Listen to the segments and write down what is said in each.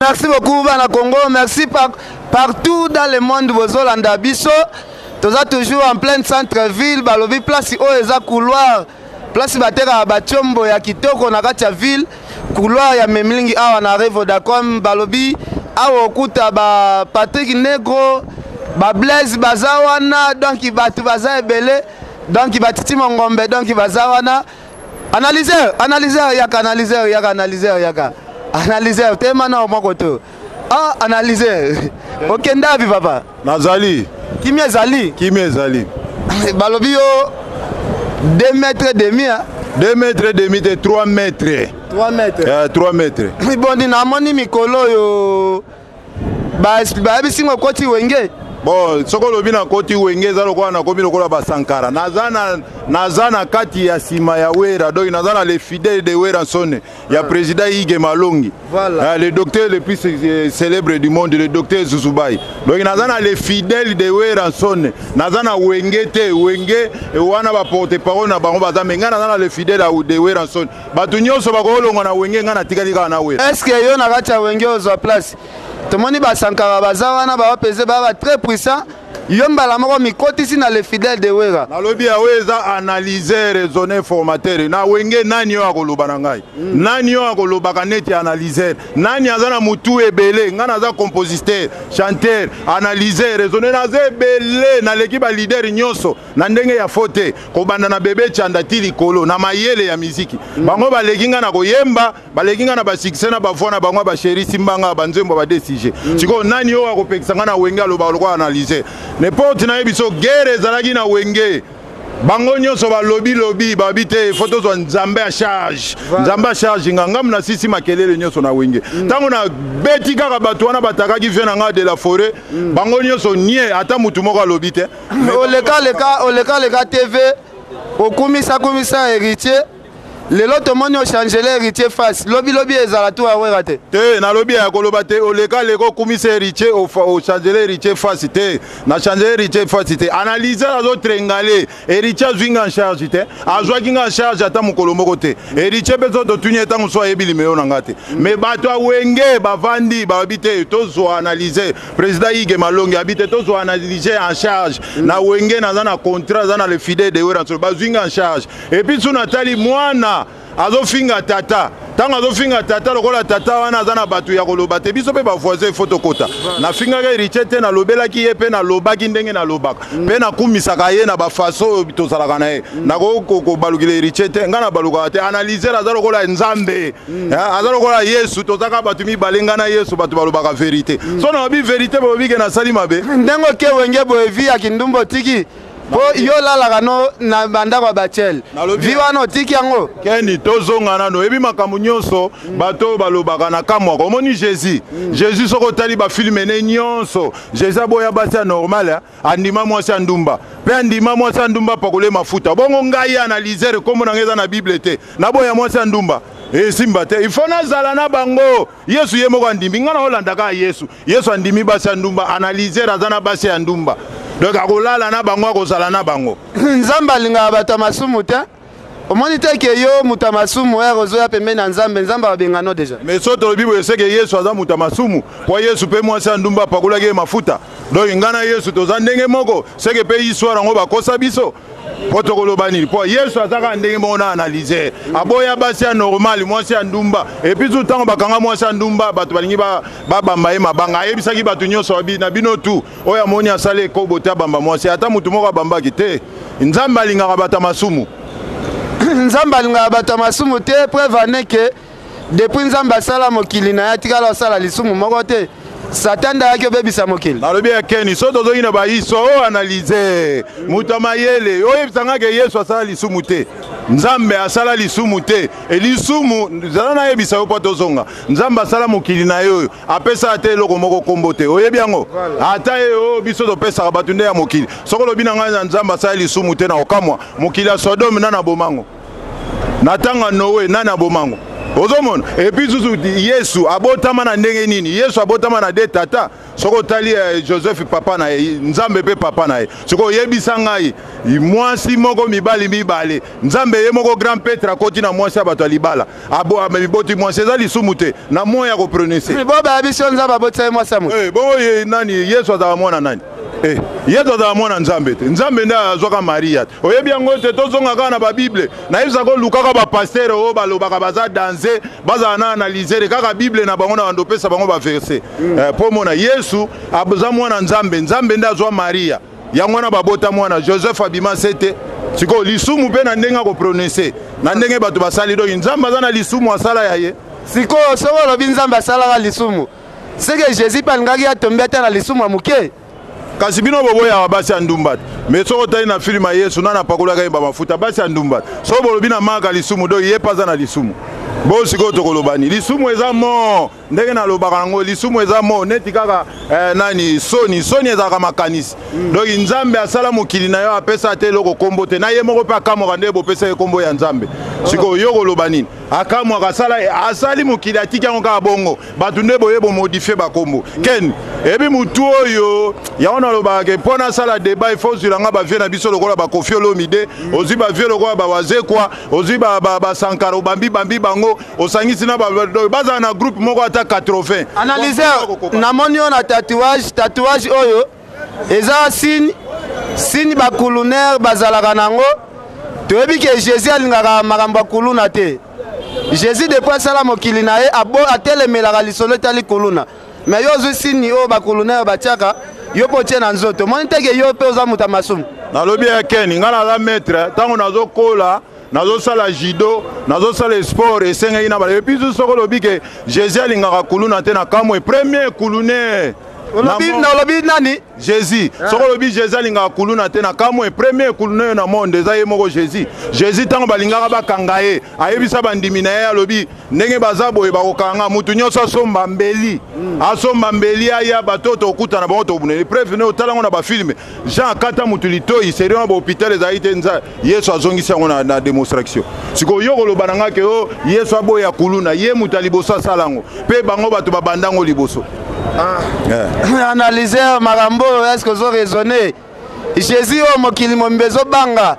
Merci beaucoup bana Congo, merci partout dans le monde bozolanda biso. Toza toujours en plein centre-ville, balobi place oyo eza couloir, place batekaka batiombo ya kitoko na kati ya ville, couloir ya Memlingi awa na arrêt Vodacom, balobi awa okuta ba Patrick Negro, ba Blaise baza wana, donc bato baza ebele, donc batiti mongombe, donc baza wana. Analyseur, analyseur yaka, analyseur yaka, analyseur yaka. Analyseur, tema na moko to. Ah, analyseur. Okenda wapi papa? Nazali. Kimia ezali. Kimia ezali. Balobi yo 2 mètres et demi hein? 2 mètres et demi te 3 mètres. 3 mètres. 3 mètres. Bondi namoni mikolo oyo bayebisi ngo okoti wenge. Bon, soki olobi nakoti wenge eza lokola nakomi lokola basankara. Naza na kati ya nsima ya Wera, donc naza na le fidèle de Werrason ya président Ige Malongi. Voilà. Le docteur le plus célèbre du monde, le docteur Zouzubai. Donc naza na le fidèle de Werrason, naza na wenge te, wenge wana ba porte-parole na bango baza, mais nga naza na le fidèle de Werrason. Bato nyonso bakolongwa na wenge, nga natikali kaka na Wera. Est-ce que yo na kati ya wenge ozwa place? Tomoni basankara baza wana, bapese ba très puissant. Yo mbala moko mikotisi na le fidèle de Wera. Nalobi ya oyo eza analyseur, raisonner, formateur. Na wenge nani oyo akoloba na ngai? Nani oyo akolobaka neti analyseur? Nani aza na mutu ebele? Ngai naza compositeur, chanteur, analyseur, raisonner, naza ebele, naleki ba leader nyonso na ndenge ya faux te, kobanda na bebe Chanda ti likolo na mayele ya miziki. Bango baleki ngai na koyemba, baleki ngai na ba succès na ba voix na bango ba chéri simbanga ba nzembo ba DCG. Sikoyo nani oyo akopekisa ngai na wenge aloba lokola analyser? N'importe na ye biso guerre ezalaki na wenge. Bango nyonso balobi lobi babi te, faut tozwa Nzambe ya charge. Nzambe ya charge nga ngamu na sisi makelele nyonso na wenge. Tango na beti kaka bato wana batakaki vie na nga de la forêt, bango nyonso nie ata mutu moko alobi te. Oleka leka, oleka leka TV, okumisa kumisa héritier. Lelo tomoni ochangele héritier face, lobi lobi ezala tu awera te. Te, nalobi ya koloba te, oleka leko okumisa héritier, ochangele héritier face te. Na changele héritier face te. Analyseur azo trengale, héritier azwi nga en charge te. Azwaki nga en charge ata mokolo moko te. Héritier mpe so totuni ye ntango so ayebi limelo na nga te. Mais bato ya wenge bavandi babi te, tozwa analyser. Président Ige Malongi abi te, tozwa analyser en charge. Na wenge naza na contrat, naza na le fidèle de Werrason, bazwi nga en charge. Et puis so natali mwana azofinga tata, ntango azofinga tata lokola tata wana aza na bato ya koloba te, biso mpe bavoisin ifo tokota. Nafingaka héritier te, nalobelaki ye mpe nalobaki ndenge nalobaka mpe nakumisaka ye na bafaso oyo tozalaka na ye. Nakoki kobalukela héritier te, ngai nabalukaka te. Analyseur aza lokola Nzambe, aza lokola Yesu, tozaka bato mibale, ngai na Yesu, bato balobaka vérité. So nalobi vérité, balobi ke nasali mabe. Ndenge oke wenge boye, vi ya kindumba otiki po yo olalaka no na bandako ya batiele, vi wana otiki yango. Keni tozonga nano, oyebi makambo nyonso bato oyo balobaka na kamwaka. Omoni Jésus, Jésus soki otali bafilme ne nyonso, Jésus aboya basi ya normal, andima mwasi ya ndumba mpe andima mwasi ya ndumba apakole mafuta. Bongo ngai analyseur, kombo na ngai eza na Bible te, naboya mwasi ya ndumba esimba te, il faut nazala na bango. Yesu ye moko andimi, ngai naolandaka Yesu. Yesu andimi basi ya ndumba, analyseur aza na basi ya ndumba, donc akolala na bango, akozala na bango. Nzambe alingaka bato ya masumu te. Omoni te ke yo moto ya masumu ere ozoya pembeni ya Nzambe, Nzambe abengano deja. Mais so tolobi boye, seke Yesu aza moto ya masumu, po Yesu mpe mwasi ya ndumba apakolaki ye mafuta. Donc ngai na Yesu toza ndenge moko, seke mpe histoire yango bakosa biso. Po tokoloba nini? Po Yesu aza kaka ndenge moko na analyseur, aboya basi ya normal, mwasi ya ndumba. Et puis ntango bakanga mwasi ya ndumba, bato balingi babamba ye mabanga, ayebisaki bato nyonso na bino tu oyo amoni asali ekobo te abamba mwasi, ata motu moko abambaki te. Nzambe alingaka bato ya masumu. Nzambe alingaka bato ya masumu te. Preuve ane ke depuis Nzambe asala mokili na ye atikala asala lisumu moko te. Satan nde ayaki obebisa mokili. Nalobi ya Keni, so tozongi na bahiso oyo analyse moto ya mayele oyebisanga ke Yesu asala lisumu te, Nzambe asala lisumu te. Lisumu zala nayebisa yo mpo tozonga. Nzambe asala mokili na ye oyo apesa ata eloko moko kombo te, oyebi yango? Ata ye oyo biso topesaka bato nde ya mokili. Soki olobi na ngai na Nzambe asala lisumu te, na kokamwa. Mokili ya Sodome nani abomango? Na ntango ya Noe nani abomango? Ozomona, et puis susu Yesu abotama na ndenge nini? Yesu abotama na de tata. Soki otali Joseph papa na ye, Nzambe mpe papa na ye. Soki oyebisa ngai mwasi moko mibali mibale, Nzambe ye moko grand prêtre akoti na mwasi ya bato ya libala, miboti mwasi, eza lisumu te na moya ya koprononce. Bo bayebi so Nzambe abotisa ye mwasi ya moto. Bongo ye nani? Yesu azala mwana nani? Yesu azala mwana Nzambe te. Nzambe nde azwaka Maria te. Oyebi yango te? Tozonga kaka na babible. Nayebisaka olukaka bapasteur oyo balobaka baza danse, bazala na analysere kaka bible na bango, na bando opesa bango baverse mpo mona Yesu aza mwana Nzambe. Nzambe nde azwa Maria, yango wana babota mwana. Joseph abima se te. Sikoyo lisumu mpe na ndenge akoprononce, na ndenge bato basali, donc Nzambe aza na lisumu asala ya ye. Sikoyo soki olobi Nzambe asalaka lisumu, seke Jésus mpe alingaki atombi ata na lisumu ya moke. Kasi bino boboyaka basi ya ndumba te, mais soki otali na filme ya Yesu, nani apakolaka ye bamafuta? Basi ya ndumba te. Soki bolobi na maka lisumu, donc ye mpe aza na lisumu. Bo sikoyo tokoloba nini? Lisumu eza mo ndenge nalobaka yango, lisumu eza mo neti kaka nani, soni. Soni ezalaka makanisi. Donc Nzambe asala mokili na yo, apesa te eloko kombo te na ye moko, mpe akamwaka nde bopesa ye kombo ya Nzambe. Sikoyo yo koloba nini? Akamwaka, asala, asali mokili, atiki yango kaka bongo. Bato nde boye bomodifie bakombo. Ken eyebi mutu oyo yango nalobaka ke mpo nasala débat, il faut ozwila nga bavie na biso lokola bakofi Olomide, ozwi bavie lokola bawazekwa, ozwi basankara, obambi bambi bango, osangisi na bazala na groupe moko ata 80. Analyseur, namoni oyo na tatouage. Tatouage oyo eza signe bakulunere bazalaka nango. Toyebi ke Jésus alingaka makambo ya kuluna te. Jésus, depuis asala mokili na ye, atelemelaka lisolo etali kuluna. Mais yo ozwi signe oyo bakulunere batiaka, yo mpo otie na nzoto. Omoni teke yo mpe oza moto ya masumu. Nalobi ya Ken, ngai naza maître. Ntango nazokola, nazosala judo, nazosala sport, esengaki na bala. Et puis soki olobi ke Jésus alingaka kuluna te, na kamwe premier kulune. Olobi nani? Jésus. Soki olobi Jésus alingaka kuluna te, na kamwe premier kuluna na monde eza ye moko Jésus. Jésus, ntango balingaka bakanga ye, ayebisa bandimi na ye, alobi ndenge baza boye, bakokanga mutu nyonso asomba mbeli, asomba mbeli, aya bato oyo tokutana bango, tobuneli. Preuve ne otala yango na bafilme, Jean akata mutu litoi serio na bahôpital ezalaki te. Nza Yesu azongisi yango na démonstration. Sikoyo yo koloba na nga ke o Yesu aboya kuluna, ye moto ya liboso asala yango, mpe bango bato babanda yango liboso. Analyseur, makambo oyo, est ce que ozo raisonner? Jésus oyo mokili mobimba ezobanga,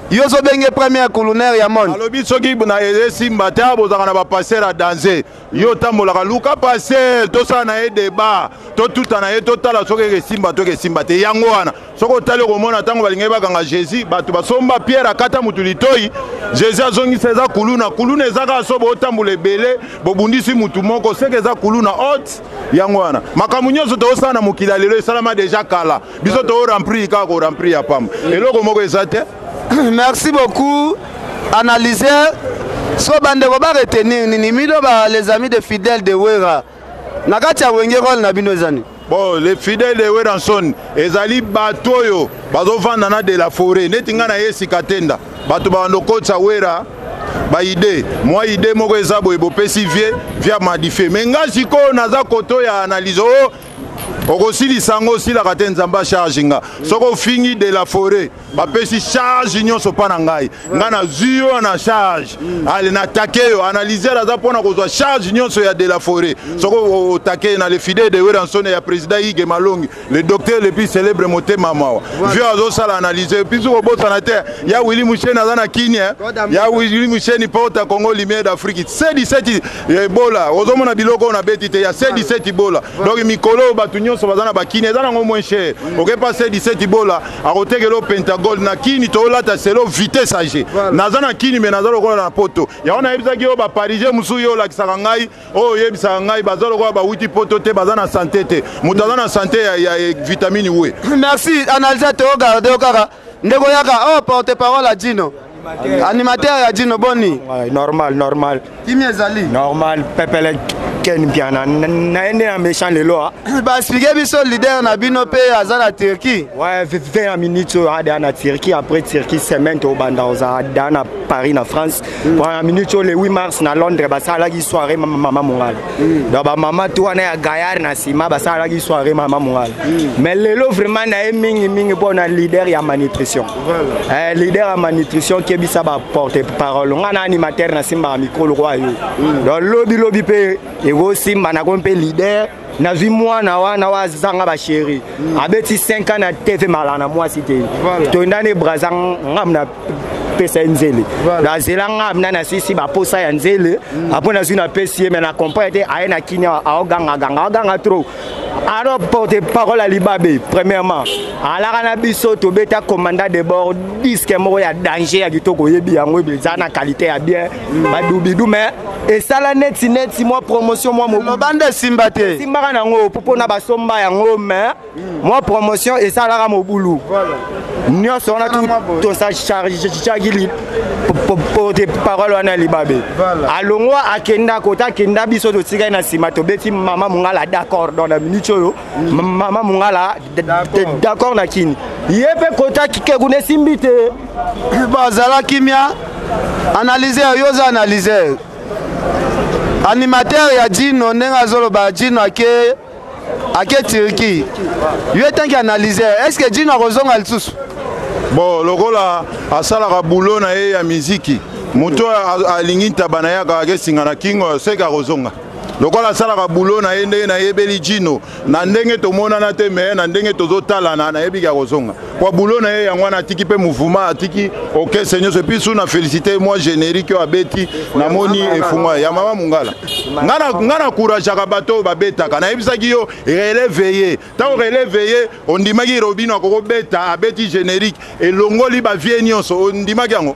yo ozobenge premier kulunaire ya monde. Alobi soki na esimba te, bozalaka na bapasteur ya danger. Yo otambolaka, luka pasteur, tosala na ye débat, totuta na ye, totala soki ekesimba to ekesimba te. Yango wana soki otali, okomona ntango balingaki bakanga Jésus, bato basomba pierre, akata motu litoi, Jésus azongisa. Eza kuluna. Kuluna eza kaka so bootambola ebele, bobundisi mutu moko, seke eza kuluna haute. Yango wana makambo nyonso tozosala na mokili ya lelo esalama déjà kala. Biso tooremplir kaka koremplir ya pamba, eloko moko eza te. Merci beaucoup, analyseur. So bandeko baretenir nini? Mino ba les amis de fidèles de Wera na kati ya Wenge, role na bino eza nini? Bon, les fidèles de Werrason ezali bato oyo bazovanda na de la forêt, neti ngai na ye sika tenda. Bato babanda okotisa Wera baide mwa ide moko eza boye, bopesi vie via modifie. Mais ngai sikoyo naza koto ya analyse oyo okosilisa yango, osilaka te. Nzambe acharge nga. Soki ofingi de la forêt, bapesi charge nyonso mpa na ngai. Ngai nazwi yo na charge, ale natake yo. Analyseur aza mpona kozwa charge nyonso ya de la forêt. Soki otake na le fidèle de Werrason ya président Ige Malongi, le docteur le plus célèbre, motema mawa, vieux azosala analyse. Puis soki obosana te, ya Willi Musheni aza na Kini, ya Willi Musheni, porte Congo, lumière d'Afrique, C17 Ebola. Ozomona biloko oyo nabeti te ya C17 Ebola. Donc mikolo oyo bato nyonso baza na bakini, eza nango moins cher. Okepa C17 Ebola, akotekela o Pentagol na Kini. Toolata selo vitesse age. Naza na Kini, mais naza lokola na poto. Yango nayebisaki oyo baparisien mosusu, yo olakisaka ngai oyo, oyebisaka ngai baza lokola bawuti poto te, baza na sante te. Moto aza na sante ya vitamine we. Merci, analyse. Togarde yo kaka. Ndeko yaka oyo, porte parole ya Dino, animateur ya Dino, boni? Normal, normal. Kimi ezali? Normal, pepele. Ken Mpiana na ye nde na méchant lelo. Ah. Baexpliquer biso, leader na bino mpe aza na Turquie. Ouais, 20 minutes oyo ada na Turquie. Après Turquie, semaine tobanda ozala da na Paris, na France. Première minute oyo, le 8 mars na Londres, basalaki soirée Mama Mongala. Donc bamama to wana ya gaillard na nsima basalaki soirée Mama Mongala. Mais lelo vraiment na ye mingimingi mpo na leader ya malnutrition. Leader ya malnutrition, kebisa baporte parole. Nga na animateur, nasimbaka micro lokwa yo. Donc lobi lobi mpe ekosimba nako mpe leader. Nazwi mwana wana oyo azanga bachéri, abeti 5 ans na TV, mala na mwasi te. Toyendani Braza, ngam na pesa ye nzele, nazela ngam na nasisi baposa ya nzele. Apo nazwi, napesi ye, me na comprendre te. Aye na kini, aogangaganga, aoganga trop. Alors porte parole ya libabe, premièrement alaka na biso, tobeta Commandant de bord, disque moko ya danger, ya kitoko. Oyebi yango, eza na qualité ya bien, badubidu. Mais esala neti neti mwa promotion mwa Lobanda esimba te. Esimbaka nango mpona basomba yango, mais mwa promotion esalaka mobulu nyonso wana. Tosachargeaki porte parole wana ya libabe, alongwa, akenda kota, akenda. Biso totikali na nsima, tobeti Mama Mongala, d'accord. Donc na minute oyo, Mama Mongala, d'accord na kini ye mpe kota kekuna esimbi te. Bon, azala kimia. Analyseur, yo oza analyseur, animateur ya Dino, ndenge azoloba Dino ake Turquie, yo etanki analyseur, est ce que Dino akozonga lisusu? Bon, lokola asalaka boulot na ye ya miziki, moto alingi ntaba na ye akaka kesinga na kingo, seke akozonga. Lokola asalaka boulot na ye, ndenge nayebeli Jino, na ndenge tomonana te, me na ndenge tozotalana, nayebiki akozonga po boulot na ye yango wana. Atiki mpe mouvement, atiki orchestre nyonso. Et puis su na félicité mwa générique oyo abeti, namoni efungwa ya Mama Mongala. Nga naencourageaka bato oyo babetaka. Nayebisaki yo relève ye, ntango relève ye ondimaki Robino akokobeta, abeti générique, elongoli bavie nyonso, ondimaki yango.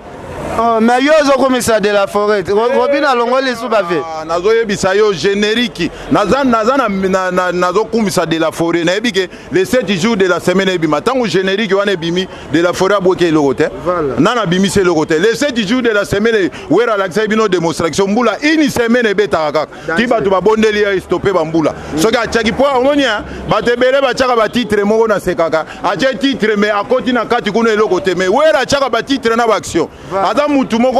Oh, mais yo ozokomisa de la forêt, Robino alongoli lisu bavie. Ah, nazoyebisa yo, générique naza nazokumisa de la forêt. Nayebi ke les 7 jours de la semaine ebima. Ntango générique wana ebimi, de la forêt abweki eloko te, nana abimisi eloko te. Les 7 jours de la semaine, Wera alakisaki bino démonstration. Mbula une semaine ebetaka kaka ti bato babondeli ya stopper bambula. Soki atiaki po omoni bato ebele batiaka batitre moko na sekaka, atie titre mais akoti na kati kuna eloko te. Mais Wera atiaka batitre na baaction. Aza mutu moko,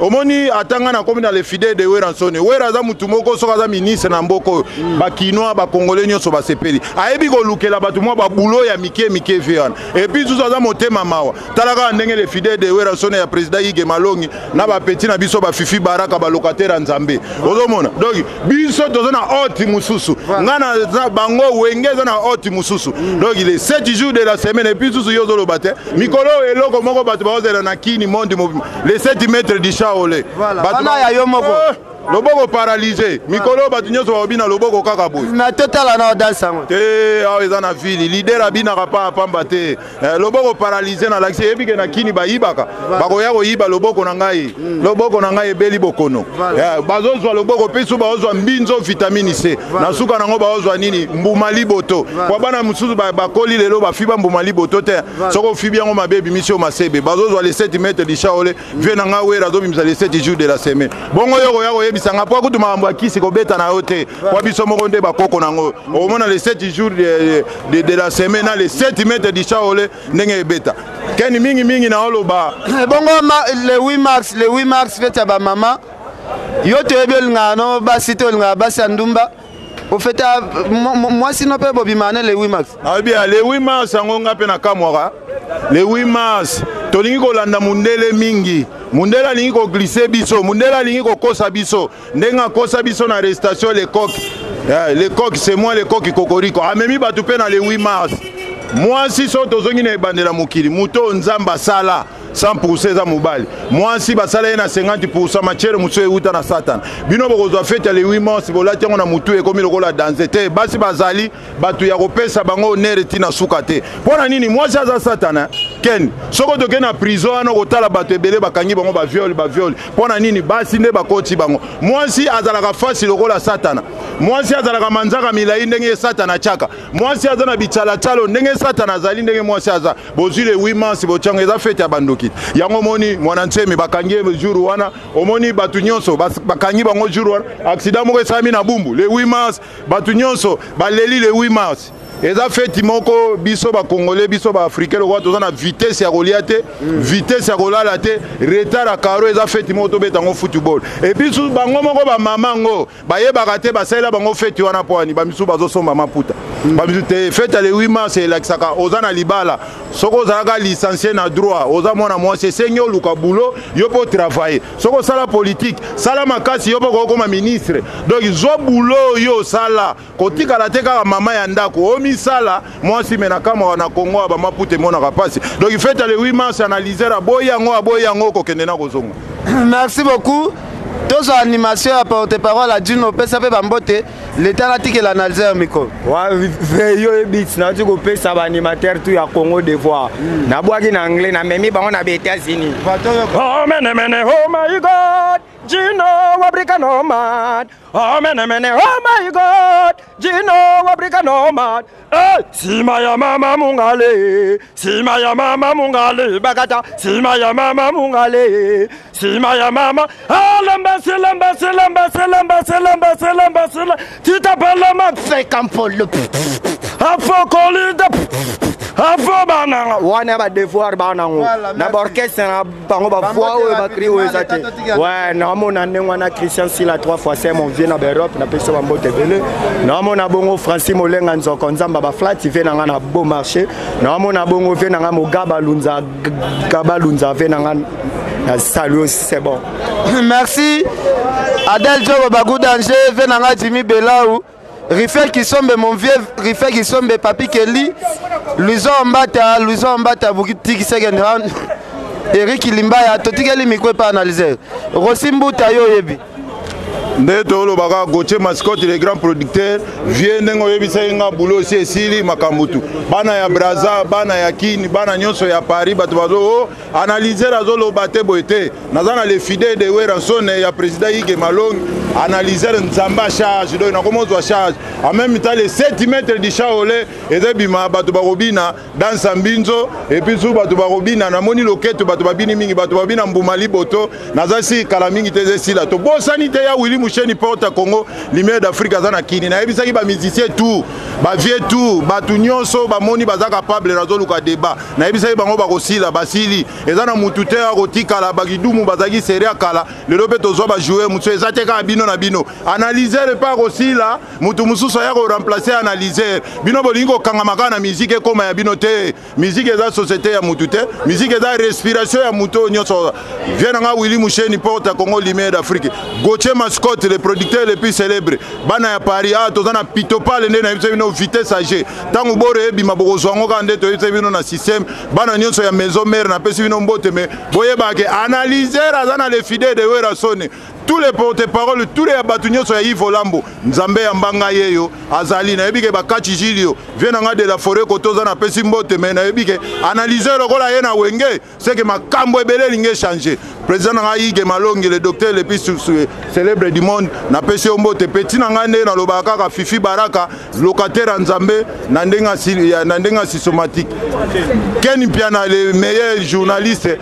omoni, atanga na komi na le fidèle de Werrason. Wera aza mutu moko, soki aza ministre na mboka oyo, bakinois, bakongolais nyonso basepeli. Ayebi kolukela bato mwa baboulot ya mike mike vie wana. Et puis susu aza motema mawa. Tala kaka ndenge le fidèle de Werrason ya président Ige Malongi na bapeti na biso, bafifi baraka, balocataire ya Nzambe, ozomona. Donc biso toza na haute mosusu, nga na bango Wenge eza na haute mosusu. Donc les 7 jours de la semaine. Et puis susu yo ozoloba te, mikolo oyo eloko moko bato baozela na kini, monde mobima, les 7 mètres du Shaolin. Bana ya yo moko. Loboko paralysé, mikolo bato nyonso babina loboko kaka boye. Na totala na odanse yango. Te, awa eza na ville, leader abinaka pa pamba te. Loboko paralysé, nalakisi, yebi ke na kini bayibaka, bakoya koyiba loboko na ngai. Loboko na ngai ebeli bokono. Bazozwa loboko mpe so bazozwa mbinzo vitamine C na suka nango, bazozwa nini, mbuma liboto, po bana mosusu bakoli lelo bafiba mbuma liboto te. Soki ofibi yango mabe, ebimisi yo masebe. Bazozwa les 7 mètres du Shaolin. Vie na ngai Wera azobimisa les 7 jours de la semaine. Bongo yo koya koyebisa nga po akutu makambo ya kisi kobeta na yo te, po biso moko nde bakoko nango. Omona les 7 jours de la semaine na les 7 mètres du Shaolin, ndenge ebeta keni mingimingi na oloba. Bongo le 8 mars, le 8 mars, fête ya bamama, yo toyebi olingaka no basi te, olingaka basi ya ndumba, ofeta mwasi no mpe bobimaka ne le 8 mars. Nayebi ya le 8 mars yango, nga mpe nakamwaka le 8 mars. Tolingi kolanda mundele mingi. Mundele alingi koglisser biso, mundele alingi kokosa biso ndenge akosa biso na arrestation. Le coq, le coq c'est moi, le coq kokoriko amemi bato mpe na le 8 mars. Mwasi, so tozongi na ebandela mokili, moto oyo Nzambe asala 100 eza mobali. Mwasi basala ye na 50, matière mosusu euta na Satana. Bino bokozwa fête ya le 8 mars, bolati yango na motu, ekomi lokola danse te. Basi bazali bato ya kopesa bango honneur ntina suka te. Mpo na nini? Mwasi aza Satana. Ken, soki toke na prison wana, kotala bato ebele bakangi bango baviole, baviole, mpo na nini? Basi nde bakoti bango. Mwasi azalaka fasi lokola Satana. Mwasi azalaka manzaka milai ndenge Satana atiaka. Mwasi aza na bitsalatsalo ndenge Satana azali, ndenge mwasi aza. Bozwi le 8 mars, botyango eza fête ya bandoki. kokita. Yango omoni mwana nsemi bakangi ye jour wana, omoni bato nyonso bakangi bango jour wana. Accident moko esalami na Bumbu le 8 mars, bato nyonso baleli le 8 mars. Eza feti moko biso bacongolais, biso baafricain, lokola toza na vitesse ya kolia te, vitesse ya kolala te, retard ya karo. Eza feti moko tobeta yango football. Et puis bango moko bamama yango bayebaka te basalela bango feti wana mpo wani. Bamisusu bazosomba maputa, bamisusu te. Fete ya le 8 mars elakisaka oza na libala. Soki ozalaka licencié na droit, oza mwana mwasi, esengi oluka boulot yo mpo travailler. Soki osala politique, sala makasi yo mpo kokoma ministre. Donc zwa boulot oyo osala, kotikala te kaka mama ya ndako omisala mwasi. Me na kamwaka na Kongo ya bamaputa emonaka mpasi. Donc fete ya le 8 mars, analyseur aboyi yango, aboyi yango, kokende na kozonga. Merci beaucoup. Tozwa animation ya porte parole Adino, opesa mpe bambote leta, natikela analyseur micro. Yo ebit nauti kopesa baanimateur tout ya Congo Devoir. Nabwaki na anglais, namemi bango na baÉtats-Unis. Oh mene mene, oh my God, Gino Wabrika nomad. Oh mene mene, oh my God, Gino Wabrika nomad. Hey, sima ya mama mungale, sima ya mama mungale, bakata, sima ya mama mungale, sima ya mama, alemba, silemba, silemba, silemba, silemba, silemba, silemba, titapela ma fekampolo, afokolide, afo bananga wana badevoir banango na baorchestre na bango, bavoix oyo bacri oyo eza te. Ouais, naomona ndenge wana Christian Sila 3 fois c'est mon vieux na baEurope, napesi bambote ebele. Naomona bongo Francis Molenga Nzoko Nzamba baflati, vie na nga na beau marché. Naomona bongo vie na nga Mogaba Lunza, Gaba Lunza, vie na nga na salut, c'est bon. Merci Adel Jobo Bagou Danger, vie na nga Jimmy Belau, Rifel Kisombe, mon vieux Rifel Kisombe, Papi Kelly, Luison Mbata, Luison Mbata, Bukitiki second round, Eric Limbaya, totikeli micro epa analyseur. Rossi Mbuta, yo yebi. Nde tolobaka Gautier Mascotte, le grand producteur, vieux, ndenge oyebisaki nga, bulo osi esili makambo tu. Bana ya Braza, bana ya Kini, bana nyonso ya Paris, bato bazo o analyseur azoloba te boye te. Naza na le fidèle de Werrason ya président Ige Malongi, analyseur Nzambe a charge. Donc nakoma ozwa charge en même temps. Le 7 mètres du Shaolin eza ebima, bato bakobina dansa mbinzo. Et puis su bato bakobina, namoni loketo, bato babini mingi, bato babina mbuma liboto. Naza si kala mingi te, eza esila. Tobosani te ya Willi Musheni, porte Congo Lumière d'Afrique, aza na Kini. Nayebisaki bamusicien tout, bavieux tout, bato nyonso bamoni baza capable. Nazoluka débat, nayebisaki bango bakosila, basili. Eza na mutu te akotikala. Bakidumu bazalaki seri ya kala, lelo mpe tozwa bajoueur mosusu. Eza te kaka bino na bino. Analyseur mpe akosila, mutu mosusu aya koremplacer analyseur. Bino bolingi kokangama kaka na musique, ekóma ya bino te. Musique eza société ya mutu te, musique eza respiration ya mutu oyo nyonso. Vieux na nga Willi Musheni, porte ya Congo Lumière d'Afrique, Gautier Mascotte, le producteur le plus célèbre. Bana ya Paris, ah, toza na pitopale. Nde nayebisa bino vitesse ag, ntango boro ebima, bokozwa yango kaka nde toyebisa bino na système. Bana nyonso ya maison mère, napesi bino mbote. Me boyebaka ke analyseur aza na le fidèle de Werrason, tous les porte-parole, tous les ya bato nyonso ya Yves Olambo, Nzambe ya mbanga yeyo azali. Nayebi ke bakati Gilio, vieux na nga de la forêt, koto oza, napesi mbote. Me nayebi ke analyseur lokola ye na Wenge, seke makambo ebele elingi échange. Président na ngai Ige Malongi, le docteur le plus célèbre du monde, napesi yo mbote. Petit na ngai, nde nalobaka kaka Fifi Baraka, locataire ya Nzambe na ndenge ya systématique. Ken Mpiana, le meilleur journaliste.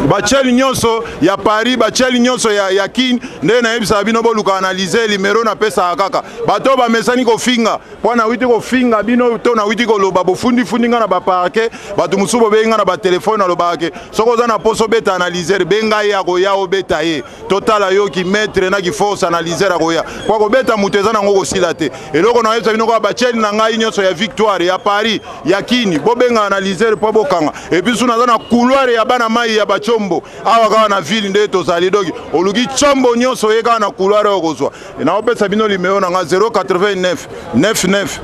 Batieli nyonso ya Paris, batieli nyonso ya Kine, nde nayebisaka bino boluka analyse. Numero napesaka kaka bato oyo bamesani kofinga, mpo nawiti kofinga bino to nawiti koloba, bofundifundi nga na baparke. Bato mosusu bobengi nga na batelefone. Nalobaka ke soki oza na poso obeta analyseur, benga ye, akoya obeta ye. Totala yo ki maître na ki force. Analyseur akoya po kobeta moto, eza nango kosila te. Eloko nayebisa bino kaka, batieli na ngai nyonso ya Victoire, ya Paris, ya Kini, bobenga analyseur mpo bokanga. Et puis su naza na couloir ya bana mai ya bacombo awa kaka na ville nde tozali. Donc oluki combo nyonso, oye kaka na couloir oyo kozwa. Naopesa bino limero na nga: 089 99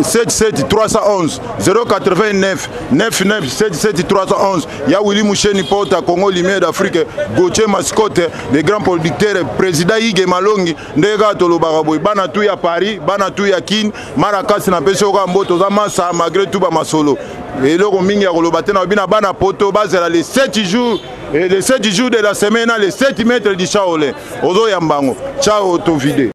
77 311, 089 99 77 311, ya Willi Musheni, porte Congo Lumière d'Afrique, Gautier Mascotte, le grand producteur, président Ige Malongi. Ndenge kaka tolobaka boye, bana tu ya Paris, bana tu ya Kine, Marakasi, napesi yo kaka mbote. Oza masa malgré tout bamasolo, eloko mingi ya koloba te. Na bina bana poto bazela les 7 jours et les 7 jours de la semaine, les 7 mètres du Shaolin, ozoyamba yango. Ciao, tovide.